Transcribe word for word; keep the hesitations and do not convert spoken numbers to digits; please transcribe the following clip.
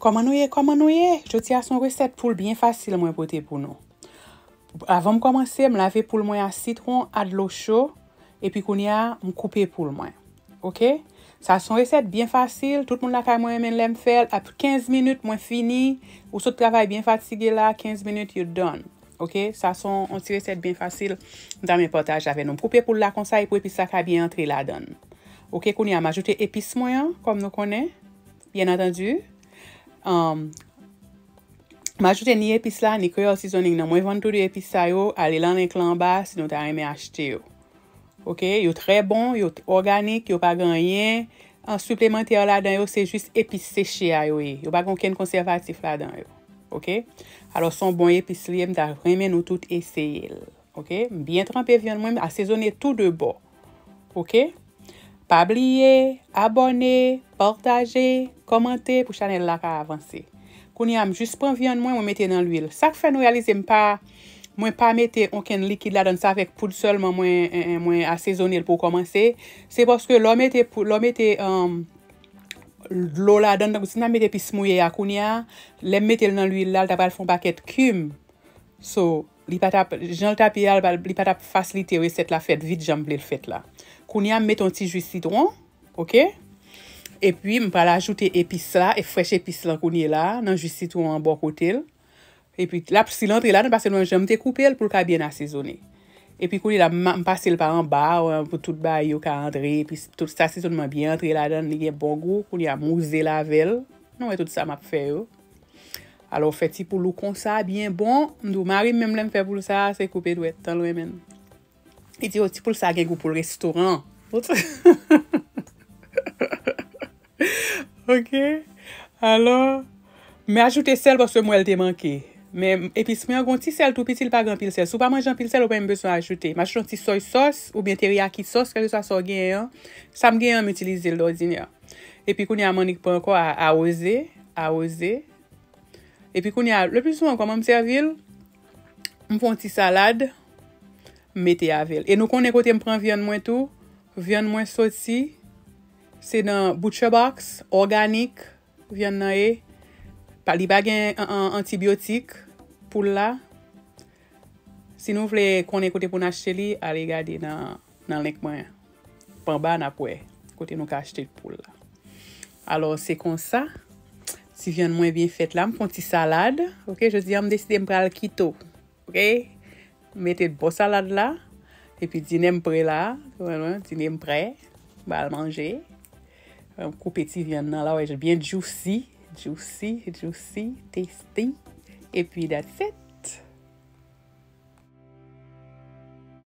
Kòman nou ye? Kòman nou ye? Jodi a se yon resèt poul byen fasil mwen pote pou nou. Avan m kòmanse, m lave poul mwen a sitwon, a dlo cho, epi kounye a, m koupe poul mwen. Oke? Sa se yon resèt byen fasil, tout moun lakay mwen renmen lè m fè l, ap kenz minit mwen fini, ou sot travay byen fatige la, kenz minit you done. Oke? Sa se yon, yon ti resèt byen fasil, m ta renmen pataje avè nou. M koupe poul la konsa, epi epis la ka byen antre ladan l. Oke, kounye a, m ajoute epis mwen an, kòm nou konnen, byen antandi. Um, m ajoute ni epis la, ni Creole Seasoning nan. Mwen vann tou de epis sa yo, ale nan link la anba si nou ta renmen achte yo. Oke, yo trè bon, yo t-, òganik, yo pa gen anyen an siplemantè ladan yo, se jis epis seche a yo ye. Yo pa gen okenn konsèvatif ladan yo. Oke? Alò, se yon bon epis li ye, m ta renmen nou tout eseye l. Oke? M byen tranpe vyann mwen, m asezone tou de bò. Oke? Pa bliye, abòne, pataje, kòmante pou chanèl la ka avanse. Kounye a, m jis pran vyann mwen, mwen mete nan lwil. Sa k fè nou reyalize m pa, mwen pa mete okenn likid ladan l, se avèk poud sèlman mwen, en, en, mwen asezone l pou kòmanse. Se paske lè w mete pou, lè w mete, um, dlo ladan l, tankou si m ta mete epis mouye a kounye a, lè m mete l nan lwil la, l ta pral fè yon pakèt kim. So, li pa t ap, jan l t ap ye a, li pa, li pa t ap fasilite resèt la fèt vit jan m vle l fèt la. Kounye a, m mete yon ti ji sitwon, oke? Epi, m pral ajoute epis la, e frèch epis lan kounye la, nan ji sitwon an bò kote l. Epi, l ap, si l antre ladan, paske nou wè jan m te koupe l pou l ka byen asezone. Epi, kounye la, m, m pase l pa anba, pou tout bagay yo ka antre, epi tout asezonman byen antre ladan, li gen bon gou, kounye a, m wouze l avè l. Nou wè tout sa m ap fè yo. Alò, fè ti poul ou konsa, byen bon. M di w, mari m menm lè m fè poul sa, se koupe dwèt, tan l renmen l. Li di, "O, ti poul sa gen gou poul restoran." Oke. Alò, m ajoute sèl paske m wè l te manke. Men epis mwen an gon ti sèl tou piti, li pa gen anpil sèl. Si w pa manje anpil sèl, ou pa menm bezwen ajoute. M ajoute yon ti soy sòs oubyen teriyaki sòs, kèlkeswa sa w genyen an. Sa m genyen an, m itilize l dòdinè. Epi kounye a, m annik pran ankò a, awoze, awoze. Epi kounye a, le pli souvan, kòman m sèvi l? M fè yon ti salad, m mete avè l. E nou konnen kote m pran vyann mwen tou. Vyann mwen soti, se nan Butcher Box, òganik, vyann nan ye. Pa, li pa gen an, an, antibyotik poul la. Si nou vle konnen kote pou n achte li, ale gade nan, nan link mwen. Panba, n ap wè kote nou ka achte poul la. Alò, se konsa. Ti vyann mwen byen fèt la. M fè yon ti salad. Oke, jodi a, m deside m pral keto. Oke? M mete bò salad la. Epi dinè m pre la. Dine m prè. M pral manje. M koupe ti vyann nan la. Wè, byen juicy. Juicy, juicy, tasty. Epi that's it.